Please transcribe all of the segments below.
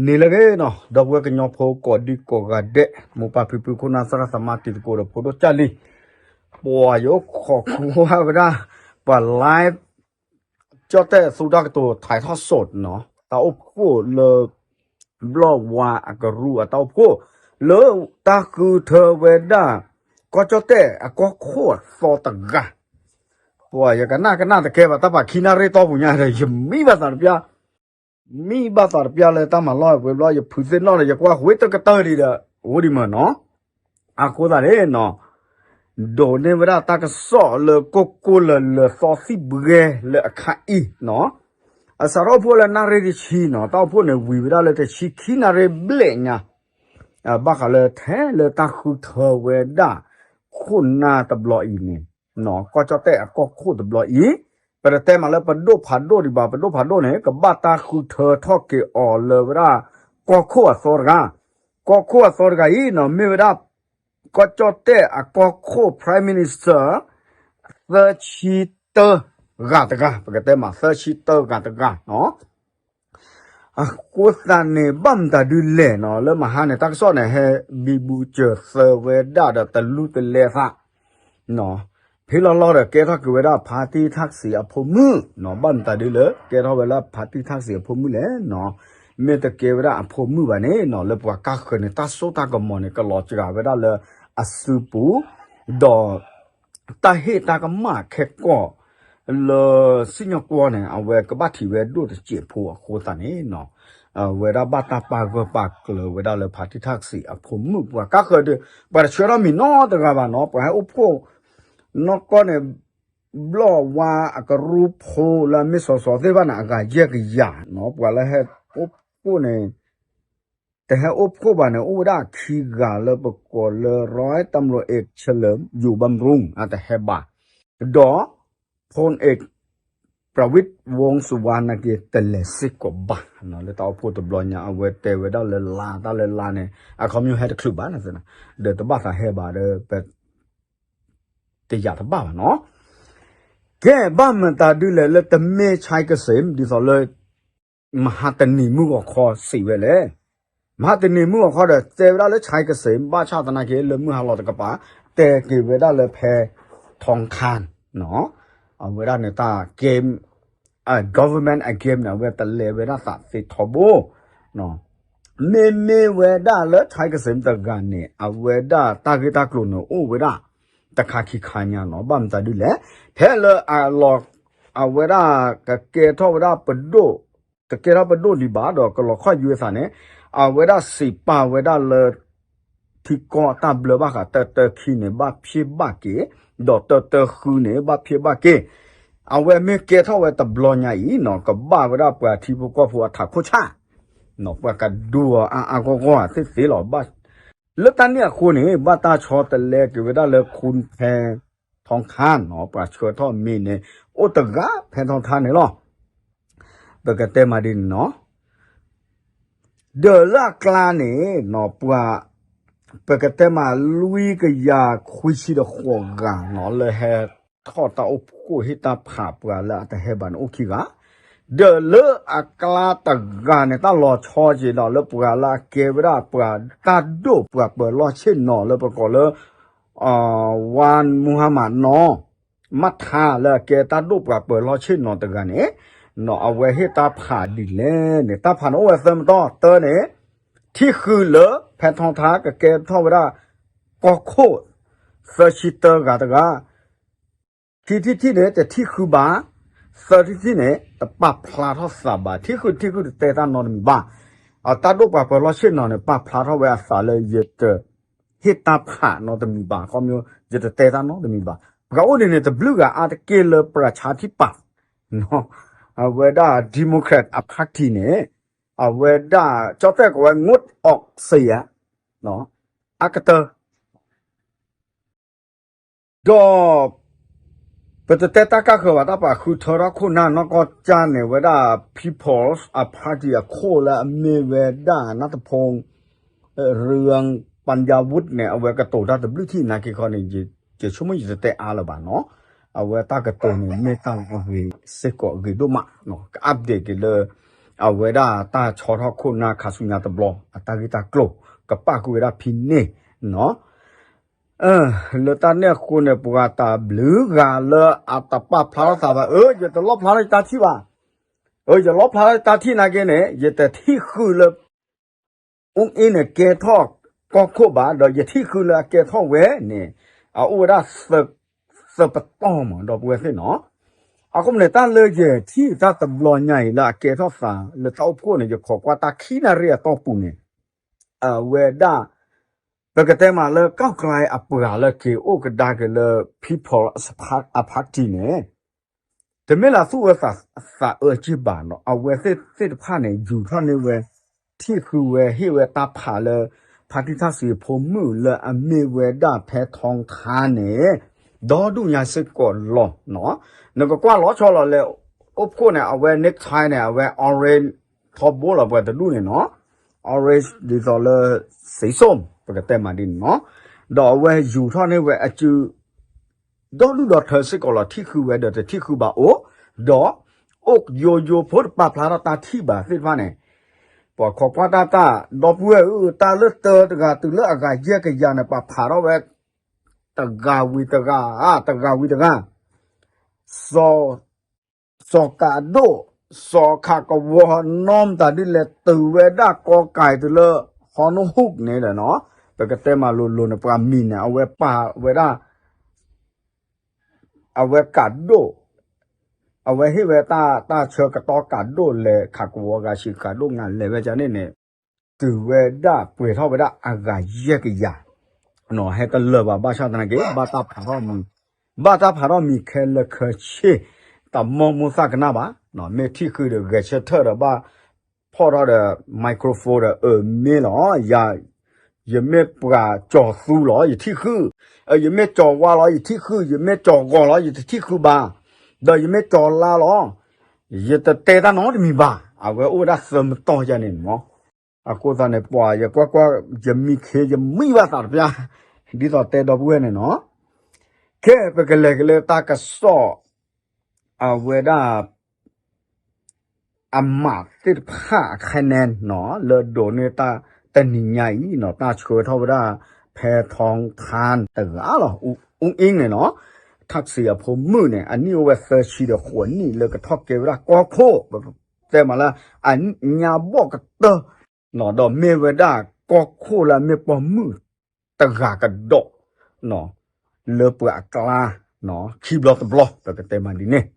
နံၤလၢအဂ့ၤနီၤ ဒီပုၢ်ဝဲၢ်ကညီဖိကိးဒံကိးဂၤဒဲး မိၢ်ပၢ်ဖံဖု ခိၣ်နၢ်သရၣ်သမါ တံၤသကိးဒီးဖိဒိၣ်ကၢ်လံၤ, ပှၤယအိၣ်ခိးကွၢ်ဝဲဒၣ် ပှၤ live ကၠီၣ်တဲၣ်အသူတၢ်ကတိၤ ထဲးထီၣ်စိးနီၤ တၢ်အိၣ်ဖှိၣ်လၢ ဘျီၣ်ဝါအကရူၢ်အတၢ်အိၣ်ဖှိၣ် လၢတၢ်ဃုထၢဝဲဒၣ် ကီၢ်ကၠီၣ်တဲၣ်အကီၢ်ခိၣ်အသီတဂၤ, ပှၤယကနၣ်ကနၣ်တကဲဘၣ် တၢ်ပာ်ခံနၣ်ရံၣ်တီၢ်ပူၤညါဒီး ယမံဘၣ်သးတပျၢ် မံဘၣ်သးတပျၢ်လၢတၢ်မၤလီၢ်ဝဲဘျီ ယဖုးသ့ၣ်နီၣ်ဒီး ယကွၢ်ဝ့တကတၢၢ်ဒံးဒီး အိၣ်ဒံးမ့ၢ်နီၤ, အဃိသတးန့ၣ်နီၤ ဒိးန့ၢ်ဝဲဒၣ်တၢ်ကစီၣ်လၢကိၢ်ကိၢ်လၢၤလၢၤသီသံၣ်ဘှဲလၢအခါအံၤနီၤ, အစးထီၣ်အိၣ်ဖှိၣ်လၢနၣ်ရံၣ်တဆံနီၤ တၢ်အိၣ်ဖှိၣ်န့ၣ်ဝံၤဝဲဒၣ်လၢတဆံခံနၣ်ရံၣ်ဘျဲၣ်ညါ ဘၣ်ဃးလၢထဲလၢတၢ်ဃုထၢဝဲဒၣ် ခိၣ်နၢ်တဘျီအံၤန့ၣ် ကီၢ်ကၠီၣ်တဲၣ်အကီၢ်ခိၣ်တဘျီအံၤ, ပတတဲမးလၢပဒိၣ်ဖးဒိၣ်ဒံးဘၣ် ပဒိၣ်ဖးဒိၣ်န့ၣ် ကဘၣ်တၢ်ဃုထၢထီၣ်က့ၤအီၤလၢဝဲဒၣ် ကီၢ်ခိၣ်အသီတဂၤ, ကီၢ်ခိၣ်အသီတဂၤအံၤနီၤ မ့ၢ်ဝဲဒၣ် ကီၢ်ကၠီၣ်တဲၣ်အကီၢ်ခိၣ် Prime Minister သၢဆံတၢ ဂၤတဂၤ ပကတဲမး သၢဆံတၢ ဂၤတဂၤနီၤ အဃိသတးန့ၣ် ဘၣ်မတၤဒုလဲၣ်နီၤ လၢမဟါန့ၣ် တၢ်ကစီၣ်န့ၣ် ဟဲဘံဘူစၢၤသၢဝဲဒၣ်ဒီးတလူတလဲသး ဖဲလီၤလီၤဒီး ကဲထီၣ်က့ၤဝဲဒၣ် ဖါတံၢ်ထၣ်စံးအဖိမုၣ်နီၤ ဘၣ်မတၤဒုလၢ ကဲထီၣ်ဝဲလၢဖါတံၢ်ထၣ်စံးအဖိမုၣ်လဲၣ်နီၤ, မ့ၢ်တကဲဝဲဒၣ်အဖိမုၣ်ဘၣ်န့ၣ်နီၤ လၢပှၤကါဃၢၤန့ၣ် တၢ်စိတၢ်ကမီၤန့ၣ် ကလီၤစှၤဝဲဒၣ်လၢအစုပူၤ, ဒီး တၢ်ဟ့ၣ်တၢ်ကမၣ်ခဲကိာ် လၢစံၣ်ညီၣ်ကွီၢ်န့ၣ် အဝဲကဘၣ်ထံးဝဲဒိၣ်တစဲးဖိအဃိသတးန့ၣ်နီၤ, ဝဲဒၣ်ဘၣ်တၢ်ပာ်ဂၢၢ်ပာ်ကျၢၤဝဲဒၣ်လၢဖါတံၢ်ထၣ်စံးအဖိမုၣ် ပှၤကါဃၢၤဒီး ပှၤတဆှၢထီၣ်မံၤနီတဂၤဘၣ်နီၤ ပှၤဟဲအိၣ်ဖှိၣ် နီၢ်ကီၢ်န့ၣ် ဘျီၣ်ဝါအကရူၢ်ဖိလၢအမ့ၢ်စီၤစီၤသ့ၣ်တဖၣ်န့ၣ် အဂၤယဲၢ်ကယၤနီၤ ပှၤလၢဟဲအိၣ်ဖှိၣ်န့ၣ် တဟဲအိၣ်ဖှိၣ်ဘၣ်န့ၣ် အိၣ်ဝဲဒၣ်ခံဂၤလၢပကိးလၢ ร้อยตำรวจเอกเฉลิมอยู่บำรุง အတဟဲဘၣ်, ဒီး พลเอก ประวิตรวงษ์สุวรรณ နာ်က့ တလဲၤစ့ၢ်ကီးဘၣ်, လၢတၢ်အိၣ်ဖှိၣ်တဘျီညါ အဝဲတဲဝဲဒၣ်လၢလါ တၢ်လၢလါန့ၣ် အခီပညီဟဲတချုးဘၣ်န့ၣ် ဒီးတဘၣ်သးဟဲဘၣ်ဒီး ပ တယာ်တဘၣ်ဘၣ်နီၤ, ကဲ ဘၣ်မတၤဒုလဲၣ်လၢတမ့ၢ် ချဲကစ့း ဒ်သိးလၢ မဟါတနံၤမုၢ်ဂီၤခီစံးဝဲလဲၣ်, မဟါတနံၤမုၢ်ဂီၤခီဒီး တဲဝဲဒၣ်လၢ ချဲကစ့း ဘၣ်ဆၣ်သနာ်က့ လၢမုၢ်ဟါလီၤတကပၤ တဲက့ၤဝဲဒၣ်လၢဖဲ ทองคำ နီၤ, အဝဲဒၣ်န့ၣ်တၢ် game, government အ game န့ၣ် အဝဲတလဲၤဝဲဒၣ်သးသ့ထီဘိ မ့မ့ၢ်ဝဲဒၣ်လၢ ချဲကစ့း တဂၤန့ၣ် အဝဲဒၣ်တၢ်ဂ့ၢ်တၢ်ကျိၤန့ၣ် အိၣ်ဝဲဒၣ် တခါခံခါညါနီၤ, ဘၣ်မတၤဒုလဲၣ်, ဖဲလၢအလီၤ အဝဲဒၣ်ကကဲထီၣ်ဝဲဒၣ်ပဒိၣ်, တကဲထီၣ်ပဒိၣ်ဒံးဘၣ်ဒီး ကလီၤခီၣ်ယွဲသးန့ၣ် အဝဲဒၣ်စံးပာ်ဝဲဒၣ်လၢ ထံကီၢ်တၢ်ဘျၢဘၣ်ဃး တၢတၢခံန့ၣ် ဘၣ်ဖျ့ဘၣ်က့ၤ, ဒီးတၢတၢဃုန့ၣ် ဘၣ်ဖျ့ဘၣ်က့ၤ, အဝဲမ့ၢ်ကဲထီၣ်ဝဲတဘျီညါအံၤနီၤ ကဘၣ်ဝဲဒၣ်ပှၤထံဖိကီၢ်ဖိအထးခိၣ်ဆၣ် ပှၤကဒိအါအါဂီၢ်ဂီၢ်သ့ၣ်သ့ၣ်လီၤ, ဘၣ် လၢတၢ်န့ၣ်အဃိန့ၣ် ဘၣ်တၢ်ဆီတလဲက့ၤဝဲဒၣ်လၢ คุณแพทองธาร နီၤ, ပှၤဆှၢထီၣ်မံၤန့ၣ် အိၣ်တဂၤ แพทองธาร န့ၣ်လီၤ, ပကတဲမးဒ်န့ၣ်နီၤ, ဒီးလၢအကျါန့ၣ်နီၤ ပှၤ ပကတဲမးလွံၢ်ကယၤခွံဆံဒီးဃိးဂၤနီၤ လၢဟဲထီၣ်တၢ်အိၣ်ဖှိၣ်ဟ့ၣ်တၢ်ဖးပှၤလၢအတဟဲဘၣ်န့ၣ်အိၣ်ခံဂၤ, ဒီးလၢအကျါတဂၤန့ၣ် တၢ်လီၤဆီက့ၤဒီးလၢပှၤလၢအကဲဝဲဒၣ်ပှၤတၢ်ဒိၣ်ပှၤပၢၤလီၢ်ဆ့ၣ်နီၤလၢပကိးလၢ ဝါမူဟါမးနီၤ မးထါလၢအကဲတၢ်ဒိၣ်ပှၤပၢၤလီၢ်ဆ့ၣ်နီၤတဂၤန့ၣ် နီၤ အဝဲဟ့ၣ်တၢ်ဖးဒ်လဲၣ်န့ၣ် တၢ်ဖးန့ၣ်အိၣ်ဝဲသၢမတီၢ် တၢန့ၣ် ထံၣ်ဃုာ်လၢ แพทองธาร ကကဲထီၣ်ဝဲဒၣ် ကီၢ်ခိၣ် သၢဆံတၢဂၤတဂၤ ခံထံၣ်တထံၣ်န့ၣ် တထံၣ်ဃုာ်ဘၣ်, သၢထံၣ်တထံၣ်န့ၣ် တပာ်ဖျါထီၣ်သးဘၣ်, ထံၣ်ဃုာ်တထံၣ်ဃုာ်တတဲတၢ်နီတမံၤဘၣ်, အတၢ်ဒိၣ်ပှၤပၢၤလီၢ်ဆ့ၣ်နီၤန့ၣ် ပာ်ဖျါထီၣ်ဝဲအသးလၢယတ ဟ့ၣ်တၢ်ဖးနီတမံၤဘၣ်, ခီမီ ယတတဲတၢ်နီတမံၤဘၣ်, ပှၤအိၣ်ဒ်န့ၣ် တဘျုးဂၤအါတက့ၢ်လၢ ပြၤဆါထံပာ် အဝဲဒၣ် Democrat အ party န့ၣ် အဝဲဒၣ် ကၠီၣ်တဲၣ်ကိးဝဲ งดออกเสียง အကတၢၢ် ဒီး ပတတဲတၢ်ကၢ်ဃၢၤဘၣ် တၢ်ပာ်ဃုထၢထီၣ်ခိၣ်နၢ်နီၢ်ကီၢ်ကၠၢ်န့ၣ် ဝဲဒၣ် People's အ party အခိၣ်လၢအမ့ၢ်ဝဲဒၣ် နၢ်တဖိ ရၢ ပၣ်ယၣ်ဝုၣ်န့ၣ် အဝဲကတိၤတၢ်တဘျုးထံၣ်နာ်က့ခီန့ၣ် ယဆိကမိၣ်ယတတဲအါလၢၤဘၣ်နီၤ, အဝဲတၢ်ကတိၤန့ၣ် မ့ၢ်တၢ်ဂ့ၤစ့ၢ်ကီးဂ့ၤဒိၣ်မး, က update က့ၤလၢ အဝဲဒၣ်တၢ်ဆီထီၣ်ခိၣ်နၢ်ခါဆူညါတဘျီ အတၢ်ဂ့ၢ်တၢ်ကျိၤ ကပၣ်ဃုာ်ဝဲဒၣ်ဖဲန့ၣ်နီၤ. လၢတၢ်န့ၣ်အဃိန့ၣ် ပှၤတဘျုးဂၤလၢအတပာ်ဖျါထီၣ်သးဘၣ် အၢ ယတလီၣ်ဖျါထီၣ်ယတၢ်ထံၣ်ဘၣ်, အၢ ယလီၣ်ဖျါထီၣ်ယတၢ်ထံၣ်နာ်က့န့ၣ် ယတထံၣ်ဃုာ်လၢ အူအ့န့ၣ် ကဲထီၣ်ကီၢ်ခိၣ်ဘၣ် ဒီးယထံၣ်ဃုာ်လၢအကဲထီၣ်ဝဲန့ၣ် အအိၣ်ဝဲဒၣ် သၢပတီၢ်မး ဒီပုၢ်ဝဲၢ်သ့ၣ်နီၤ. အဃိန့ၣ် တၢ်လၢယထံၣ်တၢ်တဘျီညါအံၤလၢအကဲထီၣ်သးလၢတၢ်အိၣ်ဖှိၣ်န့ၣ် ယခိးကွၢ်တၢ်ခံနၣ်ရံၣ်အတီၢ်ပူၤန့ၣ် အဝဲဒၣ် ပကတဲမးလၢ ကီၢ်ကရၢအပှၤလၢက့ၤအိၣ်ကဒါက့ၤလၢ People Party န့ၣ် တမ့ၢ်လၢသူၣ်အၢသးအၢက့ၢ်ဘၣ်နီၤ အဝဲသ့ၣ်တဖၣ်န့ၣ် ယူၤထီၣ်န့ၢ်ဝဲ ထံၣ်ဃုာ်ဝဲ ဟ့ၣ်ဝဲတၢ်ဖးလၢ ဖါတံၢ်ထၣ်စံးအဖိမုၣ်လၢအမ့ၢ်ဝဲဒၣ် ဖဲထီထါန့ၣ် ဒီဒူၣ်ညါစ့ၢ်ကီးလီၤ. နကကွၢ်လီၤဆီလီၤလၢ အိၣ်ဖှိၣ်န့ၣ် အဝဲ necktie န့ၣ် အဝဲ orange ထီဘိလီၤ ပှၤတဒူၣ်န့ၣ်နီၤ orange ဒ်သိးလၢ စံးစိၣ် ပကတဲမးဒ်န့ၣ်နီၤ ဒီးအဝဲယူၤထီၣ်န့ၢ်ဝဲအစု ဒီဒူၣ်ဒီထၢစ့ၢ်ကီးလီၤ ထံၣ်ဃုာ်ဝဲဒီးတထံၣ်ဃုာ်ဘၣ်အိၣ်, ဒီး အိၣ်ယိယိဖိတပာ်ဖျါထီၣ်တၢ်ထံၣ်ဘၣ်သ့ၣ်တဖၣ်န့ၣ်, ပှၤခိးကွၢ်တၢ်တၢ် ဒီပုၢ်ဝဲၢ်ဧၢ တၢ်လၢတၢတဂၤတုၤလၢအဂၤယဲၢ်ကယၤန့ၣ် ပာ်ဖျါထီၣ်ဝဲ တဂၤဝံၤတဂၤ, တဂၤဝံၤတဂၤ, စီၤ စီၤကးဒိၣ်, စီၤခးကဝီၤ နီၢ်မတၤဒ်လဲၣ် တုၤဝဲဒၣ်ကီကဲၤတုၤလၢ ဟီနိဟူးန့ၣ်ဒီးနီၤ, ပကတဲမးလိၤလိၤန့ၣ် ပှၤမံၤန့ၣ် အဝဲပာ်ဝဲဒၣ် အဝဲကးဒိၣ်, အဝဲဟ့ၣ်ဝဲတၢ်ဆၢကတီၢ်ကးဒိၣ်လဲၤခးကဝီၤဂၤဆံးကးဒိၣ်ငါလဲၤဝဲဒ်န့ၣ်န့ၣ်, တုၤဝဲဒၣ်ပှဲၤထီၣ်ဝဲဒၣ်အဂၤယဲၢ်ကယၤ, ဟဲတလၢာ်ဘၣ် ဘၣ်ဆၣ်သနာ်က့ ဘၣ်တၢ်ဖးထီၣ်မံၤ, ဘၣ်တၢ်ဖးထီၣ်မံၤခဲလၢာ်ခဲဆ့, တၢ်မိၣ်မိၢ်သၣ်ကနၣ်ဘၣ်, မ့ၢ်ထံၣ်ဃုာ်ဒီးဂဲၤဆၢထၢၣ်ဒီးဘၣ်ဖီၣ်ထီၣ်ဒီး microphone ဒီးအၢမ့ၢ်လီၤ, ယၤ ယမ့ၢ်ပှၤကၠီၤသူလီၤ ယထံၣ်ဃုာ်, ယမ့ၢ်ကၠီၤဝါလီၤ ယထံၣ်ဃုာ်, ယမ့ၢ်ကၠီၤဂီၤလီၤ ယတထံၣ်ဃုာ်ဘၣ်, ဒီးယမ့ၢ်ကၠီၤလါလီၤ ယတတဲတၢ်နီတမံၤဘၣ်, အဝဲအိၣ်ဝဲဒၣ်သၢမတီၢ်ယၤန့ၣ်မး, အဃိသတးန့ၣ် ပှၤယကွၢ်ကွၢ် ယမံခ့ ယမံဘၣ်သးတပျၢ်, ဒ်သိးတဲဒီပုၢ်ဝဲၢ်န့ၣ်နီၤ, ခဲပကလဲၤက့ၤလၢတၢ်ကစီၣ် အဝဲဒၣ် အမးသ့ၣ်တဖၣ်အခါန့ၣ်နီၤ လၢဒိးန့ၢ်တၢ်တနံၤညါအံၤနီၤ တၢ်ဆှၢထီၣ်ဝဲဒၣ် ဖဲထီထါတဂၤလီၤ အူအ့ၣ်န့ၣ်နီၤ ထၣ်စံးအဖိမုၣ်န့ၣ် အနံၣ်အိၣ်ဝဲသၢဆံဒီးဃိးနံၣ်လၢကထီၣ်ကဲဝဲဒၣ်ကီၢ်ခိၣ် တဲမးလၢ အညါဘီၣ်ကတၢၢ်နီၤ ဒီးမ့ၢ်ဝဲဒၣ်ကီၢ်ခိၣ်လၢအမ့ၢ်ပိာ်မုၣ်တဂၤကဒီး လၢပှၤအကျါ ခံဘျီတဘျီ ပကတဲမးဒ်န့ၣ်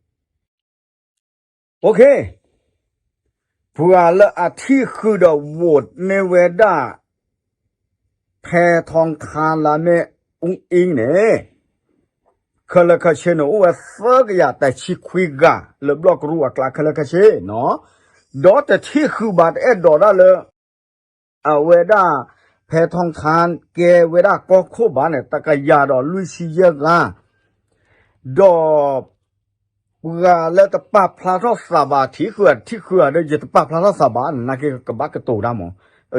ပှၤလၢအထံၣ်ဃုာ်ဒီး vote န့ၢ်ဝဲဒၣ် ဖဲထီထါလၢအမ့ၢ်အူအ့ၣ်န့ၣ် ခဲလၢာ်ခဲဆ့န့ၣ် အိၣ်ဝဲသၢကယၤတဆံခွံဂၤ လၢဘျီၣ်ကရူၢ်အကျါခဲလၢာ်ခဲဆ့နီၤ ဒီးတထံၣ်ဃုာ်ဘၣ်တအဲၣ်ဒိးဒၣ်လၢ အဝဲဒၣ် ဖဲထီထါကဲဝဲဒၣ်ကီၢ်ခိၣ်ဘၣ်န့ၣ် တကယၤဒီးလွံၢ်ဆံယဲၢ်ဂၤ ဒီး ပှၤလၢတပာ်ဖျါထီၣ်သးဘၣ် ထံၣ်ဃုာ်ဧါ တထံၣ်ဃုာ်ဧါဒီး ယတပာ်ဖျါထီၣ်သးဘၣ် နာ်က့ကဘၣ်ကတိၤတၢ်မး,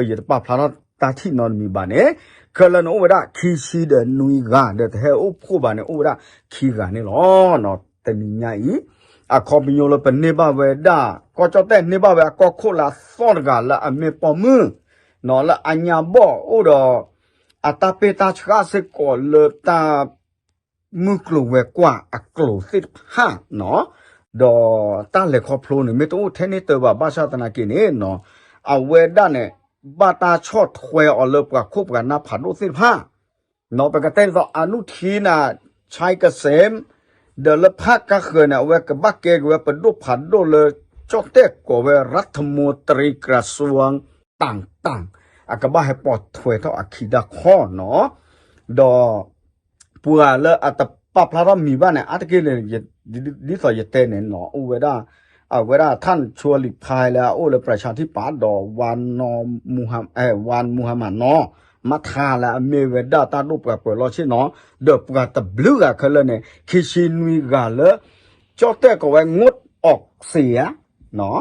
ယတပာ်ဖျါထီၣ်တၢ်ထံၣ်နီတမံၤဘၣ်န့ၣ်, ခဲလၢာ်န့ၣ်အိၣ်ဝဲဒၣ်ခံဆံဒီးနွံဂၤ ဒီးတဟဲအိၣ်ဖှိၣ်ဘၣ်န့ၣ် အိၣ်ဝဲဒၣ်ခံဂၤန့ၣ်လီၤ. တနံၤညါအံၤ အခီပညီလၢပန့ၢ်ဘၣ်ဝဲဒၣ် ကီၢ်ကၠီၣ်တဲၣ်န့ၢ်ဘၣ်ဝဲအကီၢ်ခိၣ်လၢအသီၣ်တဂၤလၢအမ့ၢ်ပိာ်မုၣ် လၢအညါဘီၣ်အိၣ်ဒီး အတၢ်ပ့ၢ်တၢ်ဆှၣ်စ့ၢ်ကီးလၢတၢ် မုၢ်ကျိၤဝဲၤကွာ်အကျိၤသ့ၣ်တဖၣ်နီၤ, ဒီးတၢ်လဲၤခီဖျိန့ၣ် မ့ၢ်တအိၣ်ထဲန့ၣ်တၢ်ဘၣ် ဘၣ်ဆၣ်သနာ်က့န့ၣ်နီၤ, အဝဲဒၣ်န့ၣ် ဘၣ်တၢ်ဆီၣ်ထွဲအီၤလၢပှၤခိၣ်ပှၤနၢ်ဖးဒိၣ်သ့ၣ်တဖၣ်, ပကတဲဒ်သိး အနုထိန်း ခၠၢၣ်ကစ့ၣ် ဒီးလၢဖးကါဃၢၤန့ၣ် အဝဲကဘၣ်ကဲက့ၤဝဲပဒိၣ်ဖးဒိၣ်လၢ ကၠီၣ်တဲၣ်ကိးဝဲ ရၢထမူတရံး ကရၢၡူင်း တၢင်တၢင် အကဘၣ်ဟဲပိာ်ထွဲထီၣ်အခံတၢ်ခီနီၤ, ဒီး ပှၤလၢအတပာ်ဖျါထီၣ်မံၤဘၣ်န့ၣ် အါတက့ၢ်န့ၣ် ဒ်သိးယတဲန့ၣ်နီၤ အိၣ်ဝဲဒၣ် အဝဲဒၣ် ထၣ်ဆိလံးဖါလၢအအိၣ်လၢပြၢၡါထံပၣ် ဒီး ဝါ မူဟမးနီၤ မါထါလၢအမ့ၢ်ဝဲဒၣ်တၢ်ဒိၣ်ပှၤပၢၤလီၢ်ဆ့ၣ်နီၤ, ဒီးပှၤတဘျုးဂၤခဲလၢာ်န့ၣ် ခံဆံနွံဂၤလၢ ကၠီၣ်တဲၣ်ကိးဝဲ ငိုတ်းအီၣ်စ့ဧါ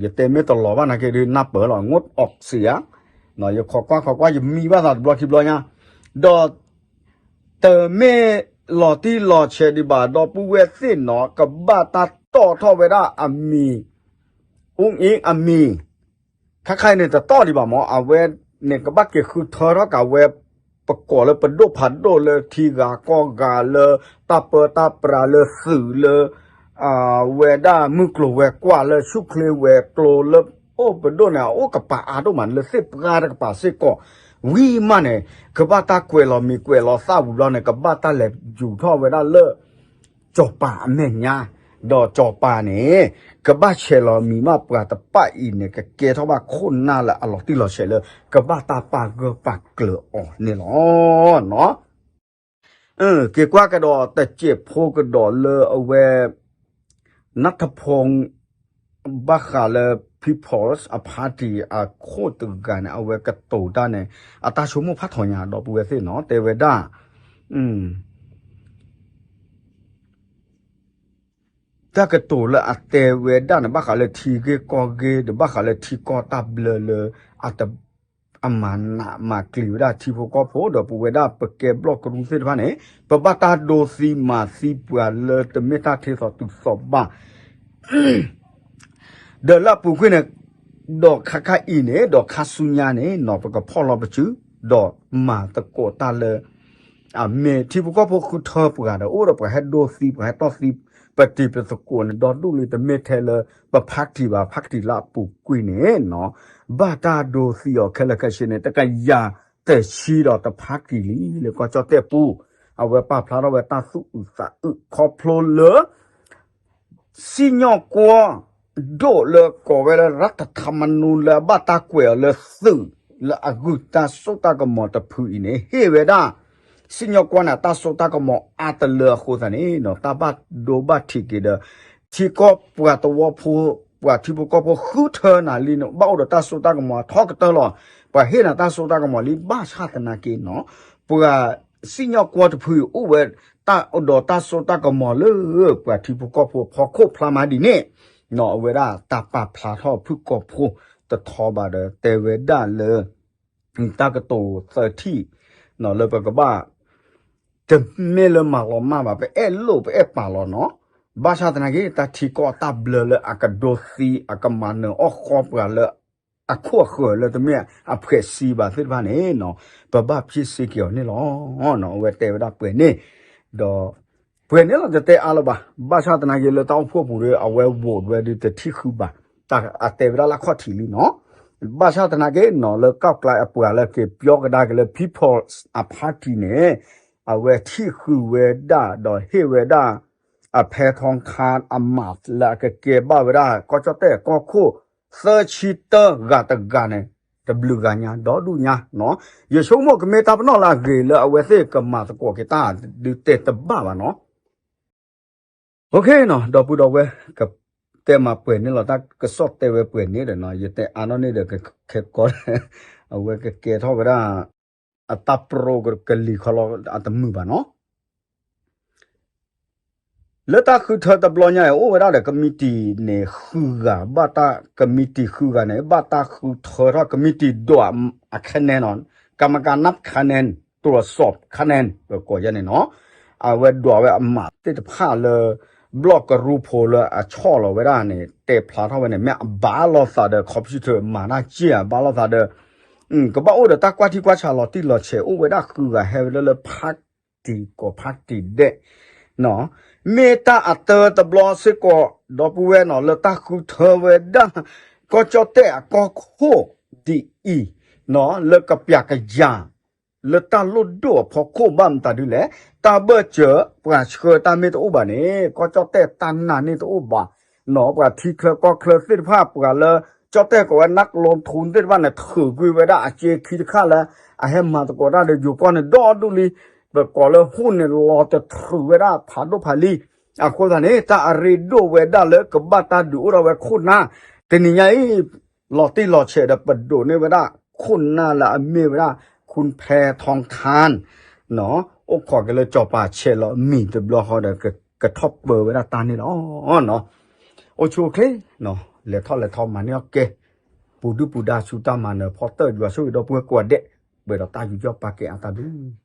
ယတဲမ့ၢ်တလီၤဘၣ်နာ်က့ဒုးနၢ်ပၢၢ်လီၤ ငိုတ်းအီၣ်စ့ဧါ, ယခိးကွၢ်ခိးကွၢ် ယမံဘၣ်သးတဘျီခံဘျီညါ, ဒီး တမ့ၢ်လီၤတံၢ်လီၤဆဲးဒံးဘၣ် ဒီပုၢ်ဝဲၢ်သ့ၣ်နီၤ ကဘၣ်တၢ်တီၣ်ထီၣ်ဝဲဒၣ်အမံၤ အူအ့အမံၤ ခါခါအံၤန့ၣ် တတီၢ်ဒံးဘၣ်မၢ်, အဝဲန့ၣ်ကဘၣ်က့ၤဃုထၢထီၣ်က့ၤဝဲ ပကိးလၢပဒိၣ်ဖးဒိၣ်လၢထံဂၤကီၢ်ဂၤလၢ တၢ်ပၢတၢ်ပြးလၢသုးလၢ ဝဲဒၣ်မုၢ်ကျိၤဝဲၤကွာ်လၢဆူၣ်ချ့ဝဲၤကျိၤလၢ အိၣ်ပဒိၣ်န့ၣ် အအိၣ်ကပာ်အါဒိၣ်မးန့ၣ် လၢသ့ၣ်ပှၢ်တကပၤစ့ၢ်ကီး ဝံၤမးန့ၣ် ကဘၣ်တၢ်ကွဲးလီၤမံၤကွဲးလီၤသၣ်ဝံၤဘျီန့ၣ် ကဘၣ်တၢ်လဲၤယူၤထီၣ်ဝဲဒၣ်လၢ စီၤပၤအမဲာ်ညါ, ဒီးစီၤပၤန့ၣ် ကဘၣ်ဆဲးလီၤမံၤမးပှၤတဖၣ်အံၤန့ၣ် ကကဲထီၣ်ဘၣ်ခိၣ်နၢ်လၢအလီၤတံၢ်လီၤဆဲးလၢ ကဘၣ်တၢ်ပာ်ဂၢၢ်ပာ်ကျၢၤအီၤန့ၣ်လီၤ. က့ၤကွၢ်ကဒီးတစဲးဖိကဒီးလၢအဝဲ နၢ်ထဖီ ဘၣ်ဃးလၢ People's Party အခိၣ်တဂၤန့ၣ် အဝဲကတိၤတၢ်န့ၣ် အတၢ်ဆိကမိၣ်ဖးထီညါဒီပုၢ်ဝဲၢ်သ့ၣ်နီၤ တဲဝဲဒၣ် တၢ်ကတိၤလၢအတဲဝဲဒၣ်န့ၣ် ဘၣ်ဃးလၢထံဂ့ၢ်ကီၢ်ဂ့ၢ် ဒီးဘၣ်ဃးလၢထံကီၢ်တၢ်ဘျၢလၢ အတ အမၤနးမၤကျံၤဝဲဒၣ်ထံဖိကီၢ်ဖိ ဒီးပဝဲဒၣ်ပကဲဘျီၣ်ကရူၢ်သ့ၣ်တဖၣ်န့ၣ် ပဘၣ်တၢ်ဒိသံမၤသံပှၤလၢတမ့ၢ်တၢ်ထဲသိးတုၤသိးဘၣ် ဒီးလၢအပူၤကွံာ်န့ၣ် ဒီးခါခါအံၤန့ၣ် ဒီးခါဆူညါန့ၣ်နီၤ ပကဖီၣ်လီၤပစု ဒီးမၤသကိးတၢ်လၢ အမ့ၢ်ထံဖိကီၢ်ဖိဃုထၢပှၤဒီး အိၣ်ဒီးပှၤဟဲဒိသံ ပှၤဟဲတီၢ်သံ ပတံၤပသကိးန့ၣ် ဒီဒူၣ်လံ တမ့ၢ်ထဲလၢ ပဖးတံၢ်ဘၣ် ဖးတံၢ်လၢအပူၤကွံာ်န့ၣ်နီၤ ဘၣ်တၢ်ဒိသံအီၤခဲလၢာ်ခဲဆ့န့ၣ် တကယၤတဆံဒီးတဖးတံၢ်လံ လၢကီၢ်ကၠီၣ်တဲၣ်ပူၤ အဝဲပာ်ဖျါထီၣ်ဝဲတၢ်သူၣ်အုးသးအုးခီဖျိလၢ စံၣ်ညီၣ်ကွီၢ်ဒိၣ်လၢကိးဝဲလၢ ရၢထထမနူ လၢအဘၣ်တၢ်ကွဲးအီၤလၢသုး လၢအဂုၢ်တၢ်စိတၢ်ကမီၤတဖုအံၤန့ၣ် ဟ့ၣ်ဝဲဒၣ် စံၣ်ညီၣ်ကွီၢ်န့ၣ် တၢ်စိတၢ်ကမီၤအါတလၢအဃိသတးန့ၣ်နီၤ တၢ်ဘၣ်ဒိဘၣ်ထံးက့ၤဒီး ထံကီၢ်ပှၤသဝီဖိ ပှၤထံဖိကီၢ်ဖိဃုထၢနၤလံန့ၣ် ဘၣ်အိၣ်ဒီးတၢ်စိတၢ်ကမီၤထီကတၢၢ်လီၤ. ပှၤဟ့ၣ်နၤတၢ်စိတၢ်ကမီၤလံ ဘၣ်ဆၣ်သနာ်က့နီၤ ပှၤစံၣ်ညီၣ်ကွီၢ်တဖုအံၤ အိၣ်ဝဲတၢ်အိၣ်ဒီးတၢ်စိတၢ်ကမီၤလၢ ပှၤထံဖိကီၢ်ဖိအဖီခိၣ်ဖျါမးဒ်န့ၣ်နီၤ အဝဲဒၣ်တၢ်ပာ်ဖျါထီၣ်ဖုၣ်ကိာ်ဖိတထီဘၣ်ဒီး တဲဝဲဒၣ်လၢ တၢ်ကတိၤသၢထံၣ်နီၤ လၢပကဘၣ် တမ့ၢ်လၢမၤလီၤမၢ်ဘၣ် ပအဲၣ်လိာ်ပအဲၣ်ပာ်လီၤနီၤ ဘၣ်ဆၣ်သနာ်က့ တၢ်ထံကီၢ်တၢ်ဘျၢလၢအကဒိသံ အကမၤနၢၤအီၣ်ဃီပှၤလၢ အခိၣ်အဃၢၤလၢတမ့ၢ်အဖှဲးစံဘၣ်သ့ၣ်တဖၣ်န့ၣ်နီၤ ပဘၣ်ဖ့ၣ်စ့က့ၤအီၤန့ၣ်လီၤ. အဝဲတဲဝဲဒၣ်ပှဲၤန့ၣ် ဒီး ပှဲၤန့ၣ်လီၤ တတဲအါလၢၤဘၣ်. ဘၣ်ဆၣ်သနာ်က့ လၢတၢ်အိၣ်ဖှိၣ်ပူၤဒီး အဝဲ vote ဝဲဒုးတထံၣ်ဃုဘၣ်. တၢ်အတဲဝဲဒၣ်လၢခီၣ်ထံးလံနီၤ. ဘၣ်ဆၣ်သနာ်က့နီၤ လၢကီၢ်ကျါအပှၤလၢက့ၤပျီကဒါက့ၤလၢ People's Party န့ၣ် အဝဲထံၣ်ဃုာ်ဝဲဒၣ် ဒီးဟ့ၣ်ဝဲဒၣ် အဖဲထီခါအမးလၢအကကဲဘၣ်ဝဲဒၣ် ကီၢ်ကၠီၣ်တဲၣ်ကီၢ်ခိၣ် သၢဆံတၢ ဂၤတဂၤန့ၣ် တဘျုးဂၤညါ ဒီဒူၣ်ညါနီၤ. ယဆိကမိၣ်ကမ့ၢ်တၢ်ပနီၣ်လၢအဂ့ၤလၢအဝဲသ့ၣ်ကမၤသကိးက့ၤတၢ်ဒုးတဲတဘၣ်ဘၣ်နီၤ. အိၣ်ခ့နီၤ ဒီပုၢ်ဒီဝဲၢ် ကတဲမၤပှဲၤန့ၣ်လီၤ တၢ်ကစီၣ်တဲဝဲပှဲၤန့ၣ်ဒီးနီၤ ယတဲအါနီၣ်န့ၣ်ဒီး ကခဲကီ အဝဲကကဲထီၣ်ဝဲဒၣ် အတၢ်ပြိကလံၤခီလီၤ အတမုာ်ဘၣ်နီၤ. လၢတၢ်ဃုထၢတဘျီညါအံၤ အိၣ်ဝဲဒၣ်ဒီးကမံးတံာ်န့ၣ် ဃုဂၤ ဘၣ်တၢ်ကမံးတံာ်ဃုဂၤန့ၣ် ဘၣ်တၢ်ဃုထၢထီၣ်ကမံးတံာ်ဒွးအခါနဲနီၤ ကမကၤနၢ်ခါနဲ တြိးစီးခါနဲ ပကိးယဲန့ၣ်နီၤ အဝဲဒွးဝဲအမးသ့ၣ်တဖၣ်လၢ ဘျီၣ်ကရူၢ်ဖိလၢအဆီၣ်လီၤဝဲဒၣ်န့ၣ် တဲဖျါထီၣ်ဝဲန့ၣ် မ့ၢ်အဘၣ်လိာ်သးဒီး computer မၤတၢ်က့ၢ် အဘၣ်လိာ်သးဒီး ကဘၣ်အိၣ်ဒီးတၢ်ကွၢ်ထံကွၢ်ဆးလီၤတံၢ်လီၤဆဲး အိၣ်ဝဲဒၣ်ဃုဂၤဟဲဝဲလၢလၢဖးတံၢ်ကီၢ်ဖးတံၢ်ဒဲး မ့ၢ်တၢ်အတၢတဘျီစ့ၢ်ကီး ဒီပုၢ်ဝဲၢ်နီၤ လၢတၢ်ဃုထၢဝဲဒၣ် ကီၢ်ကၠီၣ်တဲၣ်အကီၢ်ခိၣ်ဒ်အံၤ လၢကပျးကယၤ လၢတၢ်လိၣ်ဒိၣ်အဖီခိၣ်ဘၣ်မတၤဒ်လဲၣ် တၢ်ဘၢၣ်စၢၤ ပှၤဆှၢတၢ်မ့ၢ်တအိၣ်ဘၣ်န့ၣ် ကီၢ်ကၠီၣ်တဲၣ်တၢ်နာ်န့ၣ်တအိၣ်ဘၣ် ပှၤထံချၢကီၢ်ချၢသ့ၣ်တဖၣ် ပှၤလၢကၠီၣ်တဲၣ်ကိးဝဲ နၢ်ကလိထူသ့ၣ်တဖၣ်န့ၣ် ထုးကွံာ်ဝဲဒၣ်အစ့ခံတခါလၢ အဟဲမၤသကိးတၢ်ဒီးယိၤကီၢ်န့ၣ် ဒီဒူၣ်လံ ပကိးလၢဟူၣ်န့ၣ် လီၤတတြူာ်ဝဲဒၣ်ဖးဒိၣ်ဖးလံၤ အဃိသတးန့ၣ် တၢ်အရ့ဒိၣ်ဝဲဒၣ်လၢကဘၣ်တၢ်ဒုးအိၣ်ထီၣ်ဝဲခိၣ်နၢ် တနံၤညါအံၤ လီၤတံၢ်လီၤဆဲးဒီးပဒိးန့ၢ်ဝဲဒၣ် ခိၣ်နၢ်လၢအမ့ၢ်ဝဲဒၣ် ခူၣ်ဖဲထီခါ အိၣ်ခိးက့ၤလၢစီၤပၤဆဲးလီၤမံၤတဘျီဃီဒီး ကထီၣ်ပၢဝဲဒၣ်တၢ်န့ၣ်လီၤ. အိၣ်ဆူၣ်အိၣ်ချ့ လဲၤထီၣ်လဲၤထီမၤန့ၢ်အီၣ်ကဲ ပူၤဒုၣ်ပူၤဒါဆူတၢ်မၤနၢၤဖီတၢၣ် ယွၤဆိၣ်ဂ့ၤဒီပုၢ်ဝဲၢ်ကိးဂၤဒဲး ပှဲၤဒီးတၢ်ယူးယီၣ်ပာ်ကဲအါတၢ်ဘျုး